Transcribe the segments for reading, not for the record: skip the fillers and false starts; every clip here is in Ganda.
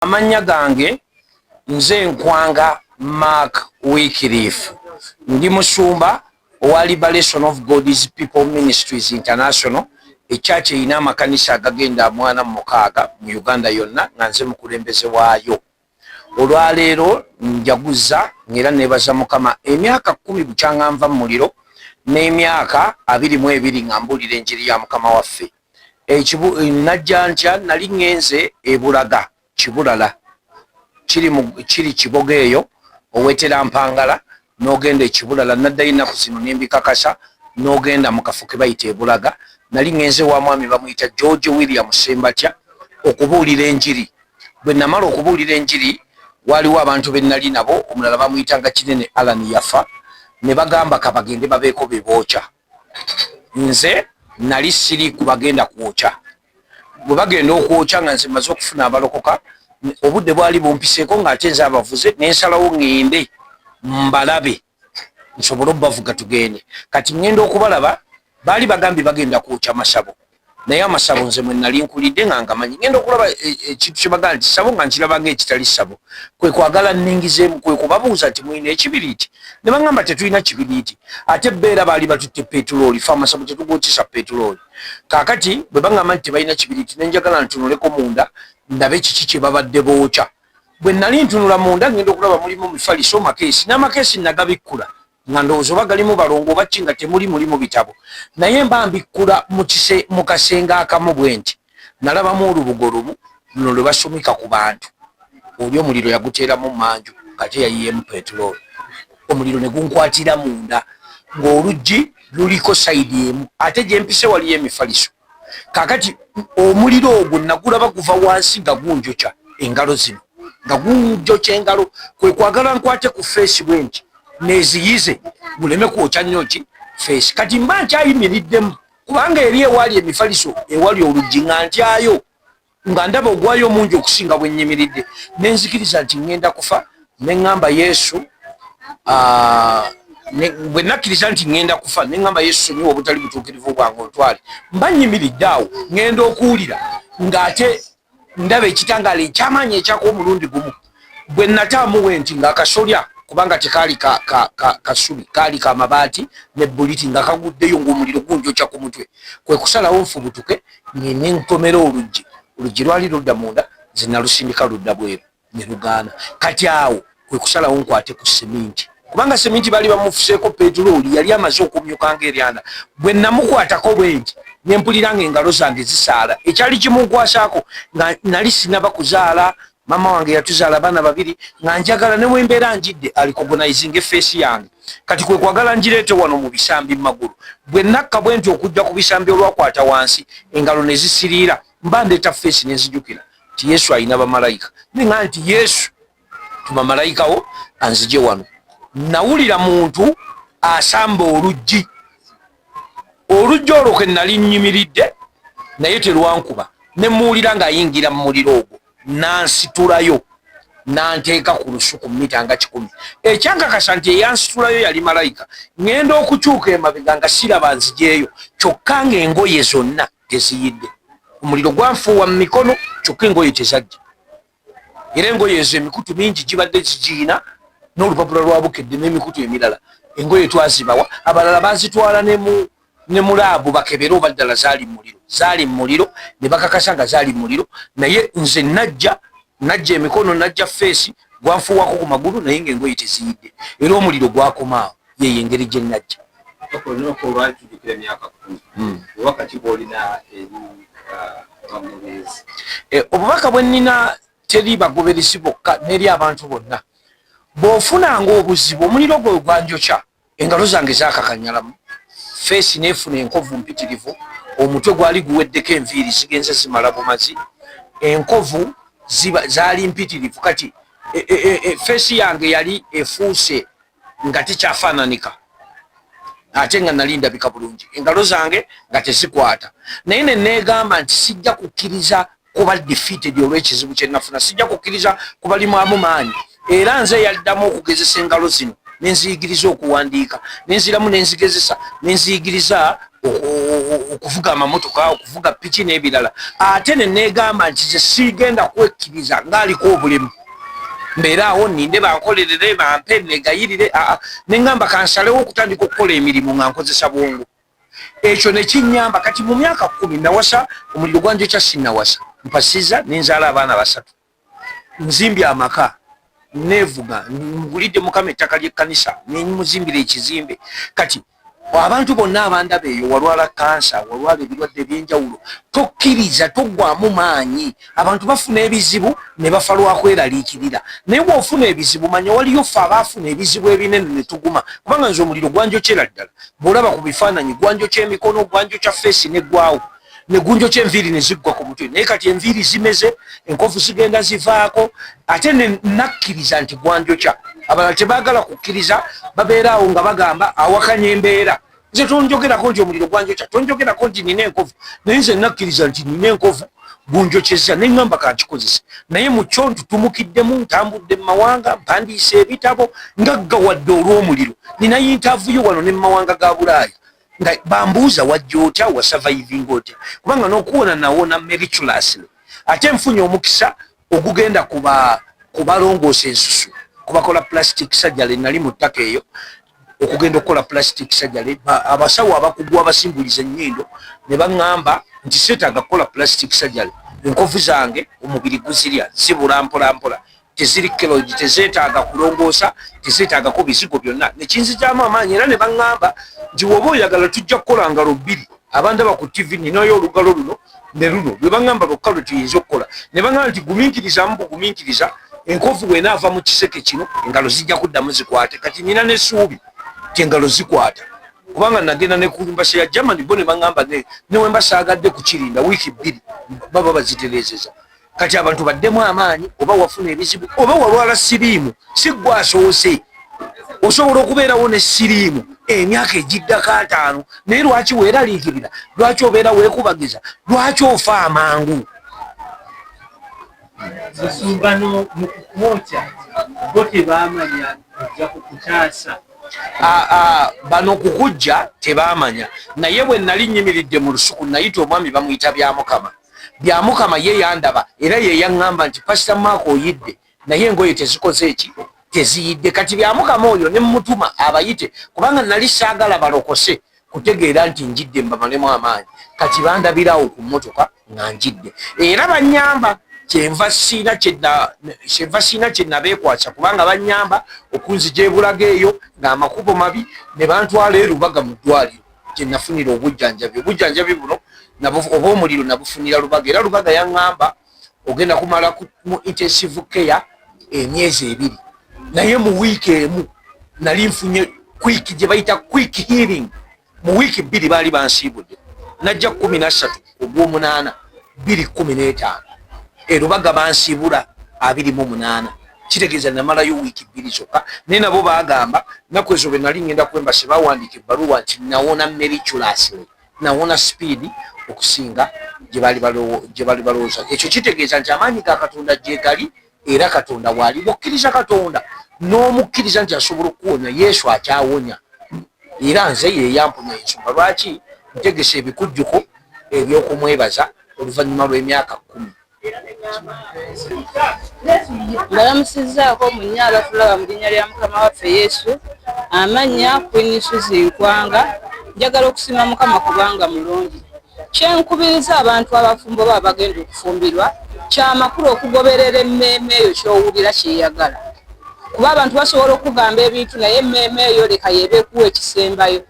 Amannya gange nze Nkwanga Mark Wycliffe. Ndi musumba owa Liberation of God's People Ministries International, ekyaki erina amakanisa agagenda 46 mu Uganda yonna, nga nze mukulembeze waayo. Olwaleero njaguza ng'era neebaza Mukama emyaka 10 bukyanga nva mu muliro, n'emyaka 22 nga mbuulira enjiri ya Mukama waffe. Najja ntya? Nali ŋŋenze ebulaga Kibulala, kiri Kiboga eyo, owetera Mpangala n'ogenda Ekibulala. Naddayo ennaku zino nembikakasa, n'ogenda mu kafo ke bayita Ebulaga. Nali ŋŋenze wa mwami bamuyita George William Sembatya okubuulira enjiri. Bwe namala okubuulira enjiri, waliwo abantu be nali nabo, omulala bamuyitanga Kinene Alan, yafa, ne bagamba kabagende babeeko be bookya. Nze nali siri ku bagenda kwokya. Bwe bagenda okwokya, nga nze maze okufuna abalokoka, obudde bwali bumpiseeko, ng'ate nze abavuze, nensalawo ŋŋende mbalabe nsobole obubavuga tugende. Kati ŋŋenda okubalaba, baali bagambye bagenda kwokya masabo, naye amasabo nze mwe nali nkulidde nga ngamanyi. Ŋŋenda okulaba ekintu kye bagamba nti sabo, nga nkiraba ng'ekitali sabo. Kwe kwagala nningizeemu, kwe kubabuuza nti, "Mulina ekibiriiti?" Ne baŋŋamba, "Tetulina kibiriiti." Ate beera baali batutte petulooli, fe amasabo tetugwokyesa petulooli. Kaakati bwe baŋŋamba nti tebalina kibiriiti, ne njagala ntunuleko munda ndabe kiki kye babadde bookya. Bwe nali ntunula munda, ŋŋenda okulaba mulimu mifaliso, makeesi, n'amakeesi nagabikkula nga ndowooza oba galimu balongo oba ki, nga temuli, mulimu bitabo. Naye mba mbikkula mu kasenge akamu bwe nti, nalabamu olubugo lumu luno lwe basumika ku bantu. Oli omuliro yaguteeramu manju, ng'ate yayiyeemu petulooli. Omuliro ne gunkwatira munda, ng'oluggi luliko side emu, ate gye mpise waliyo emifaliso. Kaakati omuliro ogwo nagulaba guva wansi nga gunjokya engalo zino, nga gunjokya engalo. Kwe kwagala nkwate ku face bwe nti neziyize guleme kwokya nnyo ki face. Kati mba nkyayimiriddemu, kubanga eri ewali emifaliso, ewali oluggi, nga ntyayo, nga ndaba ogwayo omungi okusinga bwe nnyimiridde. Nenzikiriza nti ŋŋenda kufa, ne ŋŋamba Yesu, bwe nakkiriza nti ŋŋenda kufa, ne ŋŋamba Yesu, "Sonyiwa obutali butuukirivu bwange, ontwale." Mba nnyimiridde awo, ŋŋenda okuwulira ng'ate ndaba ekitangaala ekyamaanyi ekyaka omulundi gumu. Bwe nataamuwe nti ng'akasolya, kubanga tekaali kasubi, kaali kamabaati ne buliti, nga kaguddeyo, ng'omuliro gunjokya ku mutwe. Kwe kusalawo nfubutuke ngende nkomera oluggi. Oluggi lwali ludda munda, nze nalusindika ludda bweru, ne lugaana. Kati awo kwe kusalawo nkwate ku seminti, kubanga seminti baali bamufuseeko petulooli, yali amaze okumyuka ng'eryanda. Bwe namukwatako bwe nti, ne mpulira nga engalo zange zisaala. Ekyali kimunkwasaako, nga nali sinaba kuzaala, maama wange yatuzaala abaana babiri, nga njagala ne bwembeera njidde arecognizinga face yange. Kati kwe kwagala ngireete wano mu bisambi mu magulu. Bwe nakka bwe nti okujja ku bisambi, olwakwata wansi, engalo ne zisiriira. Mba ndeeta face, ne nzijukira nti Yesu alina bamalayika. Ninga nti, "Yesu, tuma malayikawo anzije wano." Nawulira muntu asamba oluggi. Oluggi olwo kwe nali nnyimiridde, naye terwankuba. Ne muwulira ng'ayingira mu muliro ogwo, nansitulayo, nanteeka ku lusuku mita nga 100. Ekyankakasa nti eyansitulayo yali malayika, ŋŋenda okukyuka emabega nga siraba nzijeeyo, kyokka ng'engoye zonna teziyidde. Omuliro gwanfuuwa mu mikono, kyokka engoye tezajja. Era engoye ezo emikutu mingi gibadde zigiina, n'olupapula lwa Bukedde n'emikutu emirala. Engoye twazibawa, abalala bazitwala ne mu lab bakebere oba ddala zaali muliro, zaali muliro, ne bakakasa nga zaali muliro. Naye nze najja emikono, najja face, gwanfuuwako ku magulu, naye ngaengoye teziyidde, era omuliro gwakomaawo. Yeyo engeri gye najja. Olunaku olwali tujjukira emyaka 10, obubaka ki bwolina eri abagoberezi? Obubaka bwe nnina teri bagoberezi bokka, n'eri abantu bonna: bw'ofunanga obuzibu, omuliro gwe gwanjokya, engalo zange zakakanyalamu, face neefuna enkovu mpitirivu, omutwe gwali guweddeko enviiri, zigenze zimala bumazi, enkovu zaali mpitirivu. Kati face yange yali efuuse nga tekyafaananika, ate nga nali ndabika bulungi, engalo zange nga tezikwata. Naye ne neegamba nti sijja kukkiriza kuba defeated olw'ekizibu kye nafuna, sijja kukkiriza kubalimwamu maanyi. Era nze yaddamu okugezesa engalo zino, nenziyigiriza okuwandiika, nenziramu nenzigezesa, nenziyigiriza Okuvuga amamotoka, okuvuga piki n'ebirala. Ate ne neegamba nti ze siigenda kwekkiriza ng'aliko obulemu, mbeere awo ninde bankolerere, bampe, negayirire. Aa, neŋŋamba kansalewo okutandika okukola emirimu nga nkozesa bwongo. Ekyo ne kinnyamba. Kati mu myaka 10 nawasa, omuliro gwanjokya, sinnawasa, mpasiza, nenzaala abaana basatu, nzimbye amaka, nevuga, ngulidde Mukama ettaka ly'ekkanisa, nemuzimbira ekizimbe. Kati abantu bonna abandaba eyo, walwala kansa, walwala ebirwadde ebyenjawulo, tokkiriza, toggwamu maanyi. Abantu bafuna ebizibu ne bafa lwakweraliikirira, naye bw'ofuna ebizibu manya waliyo ffe abaafuna ebizibu ebinene ne tuguma. Kubanga nze omuliro gwanjokyera ddala, bw'olaba ku bifaananyi, gwanjokya emikono, gwanjokya face, neggwawo, negunjokya enviiri ne ziggwa ku mutwe. Naye kati enviiri zimeze, enkovu zigenda zivaako. Ate ne nakkiriza nti gwanjokya. Abalala tebaagala kukkiriza, babeera awo nga bagamba awakanya embeera. Nze tonjogerako nti omuliro gwanjokya, tonjogerako nti nina enkovu, naye nze nakkiriza nti nina enkovu, gunjokyeza, neŋŋamba kankikozese. Naye mu kyo ntutumukiddemu, ntambudde mu mawanga, mpandiise ebitabo, ngaggawadde olw'omuliro. Nina interview wano ne mu mawanga ga Bulaaya nga bambuuza, "Wajja otya? Wasurvivinga otya?" Kubanga n'okuwona nawona miraculously. Ate nfunye omukisa ogugenda kuba kubalongoosa ensusu, kubakola plastic surgery. Nali mu ttaka eyo okugenda okukola plastic surgery, abasawo abakugu abasimbuliza ennyindo ne baŋŋamba nti seetaaga kukola plastic surgery, enkovu zange omubiri guzirya, zibula mpola mpola, teziri keloid, tezeetaaga kulongoosa, tezeetaagako bizigo byonna. Nekinzijaamu amaanyi. Era ne baŋŋamba nti woba oyagala tujja kukola ngalo bbiri. Abandaba ku TV, ninayo olugalo luno ne luno lwe baŋŋamba lwokka lwe tuyinza okukola. Ne baŋŋamba nti gumiikirizamu bugumiikiriza, enkovu bw'enaava mu kiseke kino, engalo zijja kuddamu zikwate. Kati nina n'essuubi ti engalo zikwata, kubanga nagenda ne ku embassy ya Germany, bo ne baŋŋamba ne wemba saagadde kukirinda, wiiki 2 baba bazitereezeza. Kati abantu baddemu amaanyi. Oba wafuna ebizibu, oba walwala siriimu, si gwe asoose. Osobola okubeerawo ne siriimu emyaka egiddako 50, naye lwaki weeraliikirira? Lwaki obeera weekubagiza? Lwaki ofa amangu? Musumba, no mu kukwokya bo tebaamanya ojja kukutaasa? Bano kukujja tebaamanya, naye bwe nali nyimiridde mu lusuku, nayita omwami bamuyita Byamukama. Byamukama ye yandaba era ye yaŋŋamba nti, "Pasita Maaka, oyidde, naye engoye tezikoze eki, teziyidde." Kati Byamukama oyo ne mutuma abayite, kubanga nali saagala balokose kutegeera nti njidde mbamalemu amaanyi. Kati bandabirawo ku mmotoka nga njidde, era banyamba. Kyenva siina kyenabeekwasa, kubanga banyamba okunzija ebulaga eyo ng'amakubo mabi, ne bantwala erubaga mu ddwaliro gye nafunira obujjanjabi. Obujjanjabi buno oba omuliro nabufunira Lubaga, era Lubaga yaŋŋamba ogenda kumala mu intensive care emyezi 2, naye mu wiiki emu nali nfunye quick, gye bayita quick healing. Mu wiiki 2 baali bansiibudde. Najja 13 ogw'omunaana 215, erubaga bansiibula 28. Kitegeeza namalayo wiiki 2 zokka. Naye nabo bagamba naku ezo bwe nali ngenda ku embassy, bawandiika ebbaluwa nti nawona miraculously, nawona speed okusinga gye bali balowooza. Ekyo kitegeeza nti amaanyi ga Katonda gye gali, era Katonda waali. Bwokkiriza Katonda n'omukkiriza nti asobola okukuwonya, Yesu akyawonya, era nze yeyamponya. Ensonga lwaki ntegesa ebikujjuko ebyokumwebaza oluvannyuma lw'emyaka 10. Mbalamusizzaako mwenna abatulaba mu linnya lya Mukama waffe Yesu. Amannya Queen Suzy Nkwanga. Njagala okusiima Mukama kubanga mulungi. Kyenkubiriza abantu abafumbo oba abagenda okufumbirwa, kyamakulu okugoberera emmeeme eyo, ky'owulira kyeyagala, kuba abantu basobola okugamba ebintu, naye emmeeme eyo leka yeeba ekuwa ekisembayo.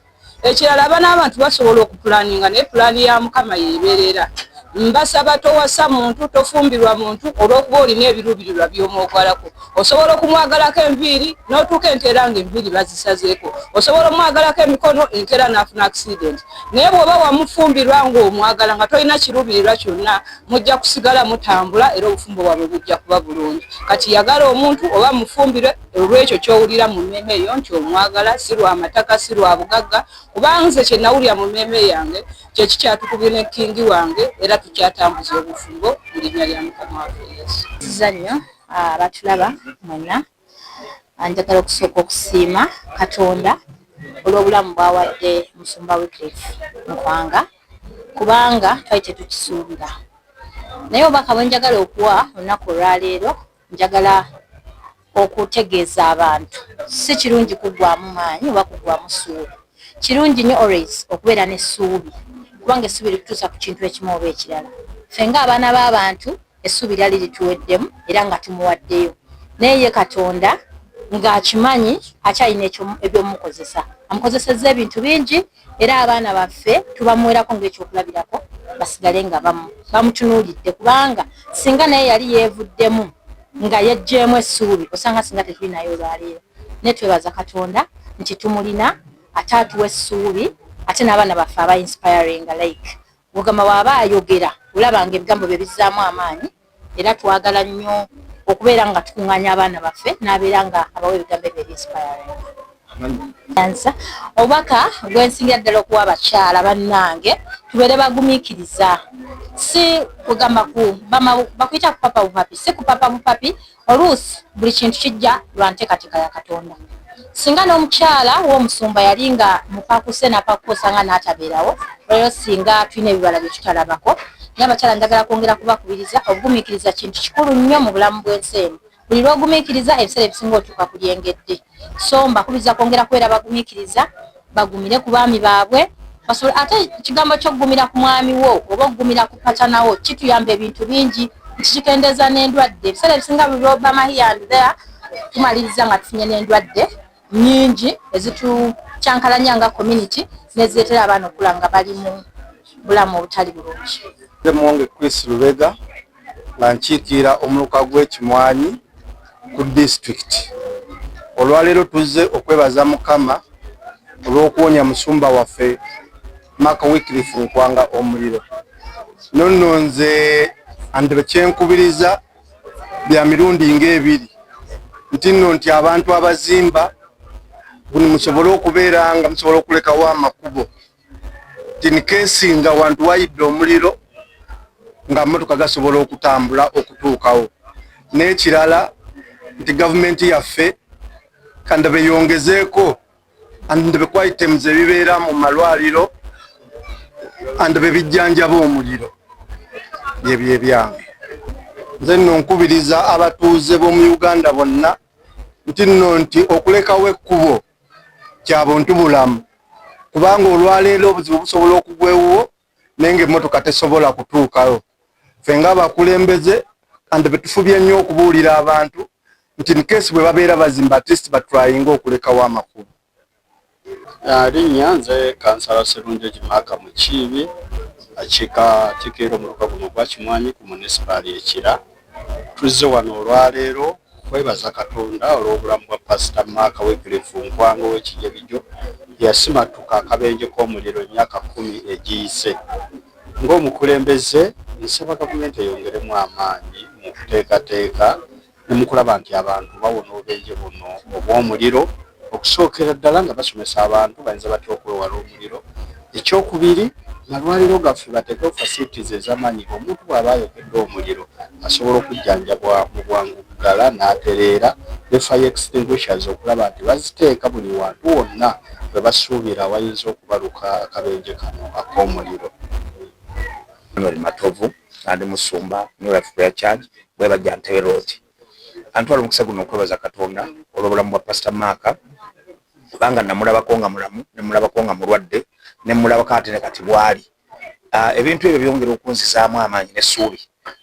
Ekirala, aba n'abantu basobola okupulaninga, naye pulaani ya Mukama yeeberera. Mbasaba, towasa muntu, tofumbirwa muntu olw'okuba olina ebiruubirirwa by'omwogalako. Osobola okumwagalako enviiri, n'otuuka enkeera nga enviiri bazisazeeko. Osobola omwagalako emikono, enkeera n'afuna accident. Naye bw'oba wamufumbirwa ng'omwagala, nga tolina kiruubirirwa kyonna, mujja kusigala mutambula era obufumbo bwabwe bujja kuba bulungi. Kati yagala omuntu oba mufumbirwe olw'ekyo ky'owulira mu mmeeme eyo nti omwagala, si lwa mataka, si lwa bugagga. Kubanga nze kye nawulira mu mmeeme yange kyekikyatukubye ne kingi wange, era tukyatambuza obufumbo mu linnya lya Mukama waffe Yesu. Nnyo abatulaba mwenna, njagala okusooka okusiima Katonda. olw'obulamu bwawadde Musumba Wycliffe Nkwanga, kubanga twali tetukisuubira. Naye obubaka bwe njagala okuwa olunaku olwaleero, njagala okutegeeza abantu, si kirungi kuggwamu maanyi oba kuggwamu ssuubi. Kirungi nnyo always okubeera n'essuubi, kubanga essuubi likutuusa ku kintu ekimu oba ekirala. Ffe ng'abaana b'abantu, essuubi lyali lituweddemu era nga tumuwaddeyo, naye ye Katonda ng'akimanyi akyalina ebyomukozesa. Amukozesezza ebintu bingi, era abaana baffe tubamuwerako ng'ekyokulabirako, basigale nga bamutunuulidde, kubanga singa naye yali yeevuddemu nga yeggyemu essuubi, osanga singa tetuli naye olwaleero. Naye twebaza Katonda nti tumulina, ate atuwa essuubi, ate n'abaana baffe aba inspiring, like ogamba bw'aba ayogera olaba nga ebigambo bye bizzaamu amaanyi. Era twagala nnyo okubeera nga tukuŋŋaanya abaana baffe n'abeera nga abawa ebigambo ebyo ebyinspiring. Obubaka gwensingira ddala okuwa abakyala bannange, tubeere bagumiikiriza. Si kugamba bakuyita kupapa bupapi, si kupapa bupapi. Oluusi buli kintu kijja lwa nteekateeka ya Katonda. Singa n'omukyala w'omusumba yali nga mupakuse napakusa nga n'atabeerawo olero, singa tulina ebibala bye tutalabako. Naye abakyala njagala kwongera kubakubiriza, obugumiikiriza kintu kikulu nnyo mu bulamu bw'ensi eno. Buli lw'ogumiikiriza, ebiseera ebisinga otuuka ku lyengedde. So mbakubiriza kwongera kubeera bagumiikiriza, bagumire ku baami baabwe basobole. Ate ekigambo ky'okugumira ku mwami wo oba okugumira ku partner wo kituyamba ebintu bingi, nti kikendeeza n'endwadde. Ebiseera ebisinga buli lwobama here and there, tumaliriza nga tufunye n'endwadde nyingi ezitukyankalanya nga community, nezireetera abaana okula nga bali mu bulamu obutali bulungi. Nze Muwonge Chris Lubega, nga nkiikirira omuluka gw'Ekimwanyi ku disitulikiti. Olwaleero tuzze okwebaza Mukama olw'okuwonya musumba waffe Mark Wycliffe Nkwanga omuliro. Nonno nze andebe kyenkubiriza bya mirundi ng'ebiri, nti nno nti abantu abazimba buli musobole okubeera nga musobola okulekawo amakubo, in case nga wantu wayidde omuliro nga motoka gasobola okutambula okutuukawo. N'ekirala nti gavumenti yaffe kandabe yongezeeko and ku items ebibeera mu malwaliro and bebijjanjaba omuliro. Byebyo ebyange. Nze nno nkubiriza abatuuze b'omu Uganda bonna nti nno nti okulekawo ekkubo kya buntu bulamu, kubanga olwaleero obuzibu busobola okugwa ewuwo naye nga emmotoka tesobola kutuukayo. Ffe ng'abakulembeze and betufubye nnyo okubuulira abantu nti in case bwe babeera bazimba, at least batryinga okulekawo amakubo. Linnya nze Kansala Serunjogi Maaka Mukiibi, akiika akiikirira omuluka guno ogwa Kimwanyi ku munisipaali Ekira. Tuzze wano olwaleero kwebaza Katonda olw'obulamu bwa Pasita Maaka Wycliffe Nkwanga ow'Ekijebijo, yasimattuka akabenje k'omuliro emyaka 10 egiyise. Ng'omukulembeze, nsaba gavumenti eyongeremu amaanyi mu kuteekateeka ne mu kulaba nti abantu bawona obubenje buno obw'omuliro, okusookera ddala nga basomesa abantu bayinza batya okwewala omuliro. Ekyokubiri, malwaliro gaffe bateekewo facilities ez'amaanyi, omuntu bw'aba ayokedde omuliro asobola okujjanjabwa mu bwangu ddala n'atereera, ne fire extinguishers okulaba nti baziteeka buli wantu wonna we basuubira awayinza okubaluka akabenje kano ak'omuliro. Emmanuel Matovu, ndi musumba New Life Prayer Church, Bwebajja, Ntebe Road. Antwala omukisa guno okwebaza Katonda olw'obulamu bwa Pastor Mark, kubanga namulabako nga mulamu, nemulabako nga mulwadde, nemulabako ate ne kati bwali. Ebintu ebyo byongera okunzizaamu amaanyi n'essuubi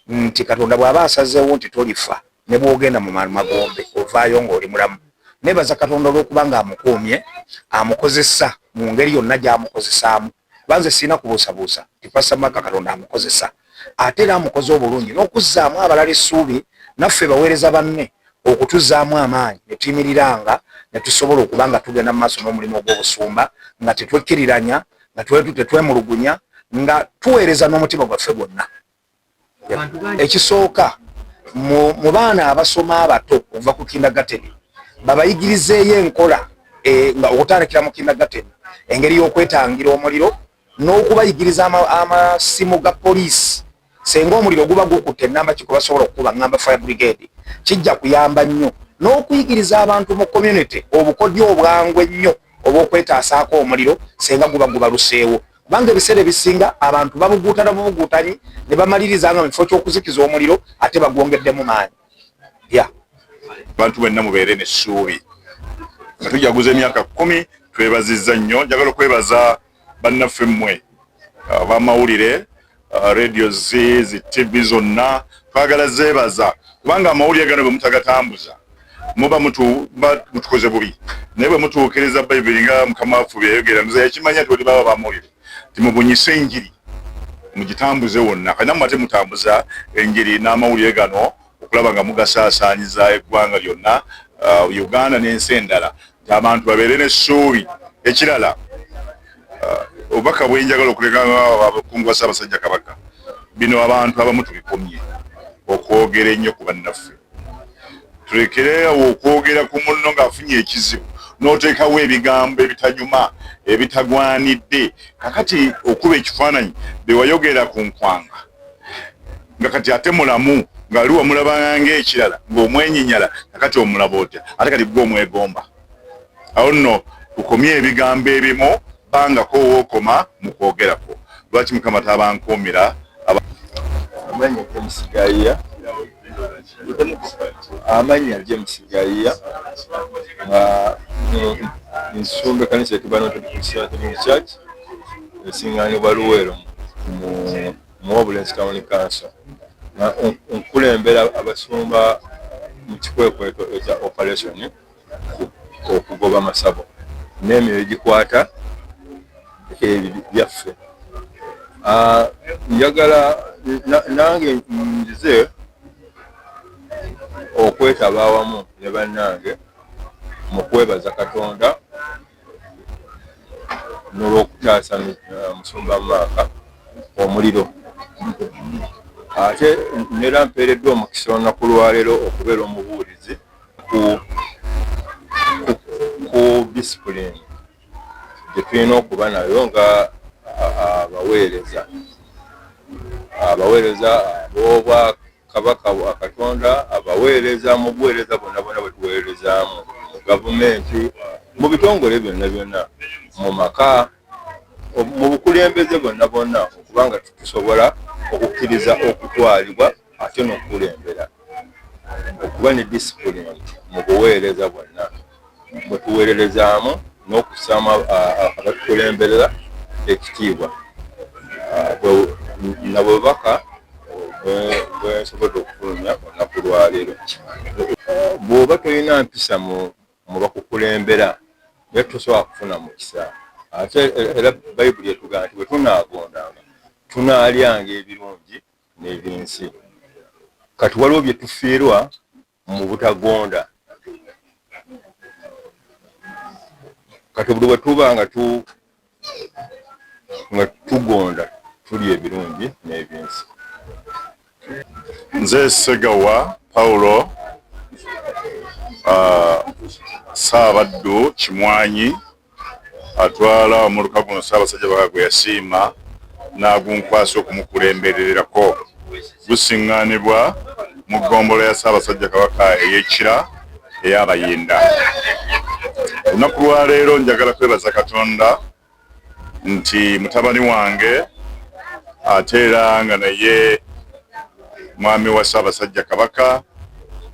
nti Katonda bw'aba asazeewo nti tolifa, ne bw'ogenda mu magombe ovaayo ng'oli mulamu. Nebaza Katonda olw'okuba nga amukuumye, amukozesa mu ngeri yonna gy'amukozesaamu, kuba nze sirina kubuusabuusa nti Pastor Mark Katonda amukozesa, ate era amukoze obulungi n'okuzzaamu abalala essuubi, naffe baweereza banne okutuzaamu amaanyi ne tuyimiriranga ne tusobola okuba nga tugenda mu maaso n'omulimu ogw'obusumba nga tetwekkiriranya, nga tetwemulugunya, nga tuweereza n'omutima gwaffe gwonna. Ekisooka, mu baana abasoma abato okuva ku kindergarten, babayigirizeeyo enkola nga okutandikira mu kindergarten, engeri y'okwetangira omuliro n'okubayigiriza amasimu ga poliisi, senga omuliro guba gukutte enamba ki kwe basobola okukuba, ngamba fire brigade. Kijja kuyamba nnyo n'okuyigiriza abantu mu community obukodyo obwangu ennyo. obw'okwetaasaako omuliro senga guba gubaluseewo, kubanga ebiseera ebisinga abantu babuguutana bubuguutanyi ne bamaliriza nga mu kifo ky'okuzikiza omuliro ate bagwongeddemu maanyi. Ya Bantu bwenna mubeere n'essuubi nga tujaguza emyaka 10. Twebazizza nnyo. Njagala okwebaza bannaffe mmwe abamawulire, radio, zi TV zonna. Twagala zeebaza kubanga amawulire gano bwe mutagatambuza muba mutukoze bubi, naye bwe mutuukiriza Bayibuli nga Mukama waffe bye yayogera, nze yakimanya nti oli baba bamawulire timubunyise enjiri, mugitambuze wonna. Kati nammwe ate mutambuza enjiri n'amawulire gano okulaba nga mugasaasaanyiza eggwanga lyonna, Uganda n'ensi endala, nti abantu babeere n'essuubi. Ekirala, obubaka bwenjagala okuleka abakungu ba Ssaabasajja Kabaka, bino abantu abamu tubikomye okwogera ennyo ku bannaffe. Tulekereawo okwogera ku munno ng'afunye ekizibu n'oteekawo ebigambo ebitanyuma, ebitagwanidde. Kakati okuba ekifaananyi bewayogera ku Nkwanga nga kati ate mulamu, ng'ali wamulabanga ng'ekirala, ng'omwenyinyala, kakati omulaba otya ate kati gwe omwegomba? Awo nno tukomye ebigambo ebimu, bangako wookoma mu kwogerako. Lwaki Mukama tabankuumira? Amannya James Gayiya, amannya James Gayiya, nga nsumba ekkanisa etuba Noted Christian Church esingaanibwa Luweero mu Wobulenzi Town Council. Nkulembera abasumba mu kikwekweto ekya operation okugoba amasabo n'emyoyo egikwata ebyo byaffe. Njagala nange nzize okwetaba awamu ne bannange mu kwebaza Katonda n'olwokutaasa Musumba Maaka omuliro. Ate nera mpeereddwa omukisa olunaku lwaleero okubeera omubuulizi ku discipline gye tulina okuba nayo nga abaweereza ab'obwakabaka bwa Katonda, abaweereza mu buweereza bwonna bwonna bwe tuweerezaamu mu gavumenti, mu bitongole byonna byonna, mu maka, mu bukulembeze bwonna bwonna, okubanga tusobola okukkiriza okutwalibwa ate n'okukulembera, okuba ne discipline mu buweereza bwonna bwe tuweererezaamu n'okussaamu abatukulemberera ekitiibwa. Na bubaka bwe nsobodde okufulumya olunaku lwaleero. Bw'oba tolina mpisa mu bakukulembera, naye tosobola kufuna mukisa. Ate era Bayibuli etugamba nti bwe tunaagondanga tunaalyanga ebirungi n'ebyensi. Kati waliwo bye tufiirwa mu butagonda. Kati buli bwe tuba nga tugonda, tulya ebirungi n'ebyensi. Nze Segawa Paulo, Saabaddu Kimwanyi, atwala omuluka guno Ssaabasajja Kabaka gwe yasiima n'agunkwasa okumukulembererako. Gusiŋŋaanibwa mu ggombolola ya Ssaabasajja Kabaka ey'Ekira ey'Abayinda. Olunaku lwaleero njagala kwebaza Katonda nti mutabani wange, ate era nga naye mwami wa Ssaabasajja Kabaka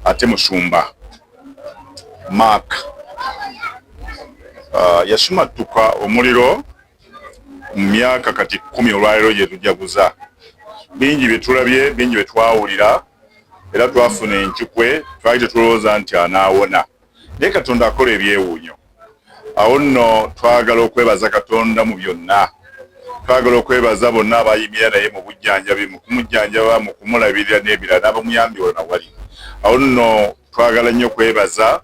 ate musumba Mark, yasumattuka omuliro mu myaka kati 10 olwaleero gye tujaguza. Bingi bye tulabye, bingi bye twawulira, era twafuna enkikwe, twali tetulowooza nti anaawona, naye Katonda akola ebyewuunyo. Awo nno twagala okwebaza Katonda mu byonna. Twagala okwebaza bonna abayimirira naye mu bujjanjabi, mu kumujjanjaba, mu kumulabirira n'ebirala, n'abamuyambye wano nawali. Awo nno twagala nnyo okwebaza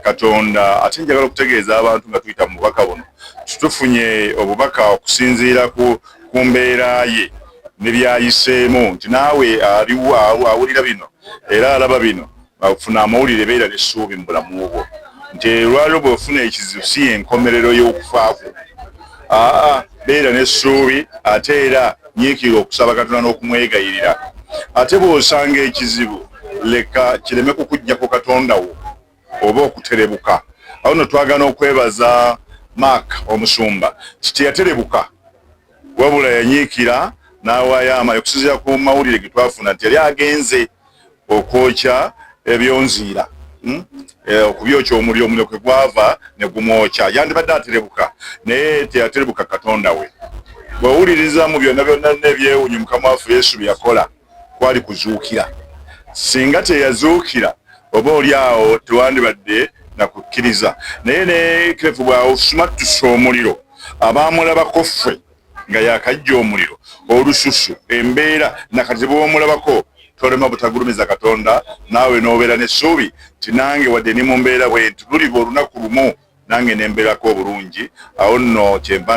Katonda. Ate njagala okutegeeza abantu nga tuyita mu bubaka buno, tutufunye obubaka okusinziira ku mbeera ye ne byayiseemu, nti naawe aliwo awulira bino era alaba bino, ofuna amawulire, beera n'essuubi mu bulamu bwo nti olwaliro bw'ofuna ekizibu si yenkomerero y'okufaako. Aa, beera n'essuubi, ate era nyiikirira okusaba Katonda n'okumwegayirira. Ate bw'osanga ekizibu, leka kireme kukuggyako Katonda wo oba okuterebuka. Awo nno twagala okwebaza Mark omusumba nti teyaterebuka wabula yanyiikira n'awaayo amaanyi okusinziira ku mawulire ge twafuna nti yali agenze okwokya ebyonziira hmm? Eh, okubyokya omuliro omuliro kwe gwava ne gumwokya yandibadde aterebuka naye teyaterebuka katonda we bwewuliriza mu byonna byonna n'ebyewunyo mukama waffe yesu bye yakola kwali kuzuukira singa teyazuukira oba oli awo tewandibadde nakukkiriza naye ne kefu bwasumattusa omuliro abaamulabako ffe nga yakajja omuliro olususu embeera nakati bwomulabako tolema butagulumiza katonda naawe n'obeera n'essuubi nti nange wadde ni mu mbeera bwenti luliba olunaku lumu nange nembeerako obulungi awo nno kyenva.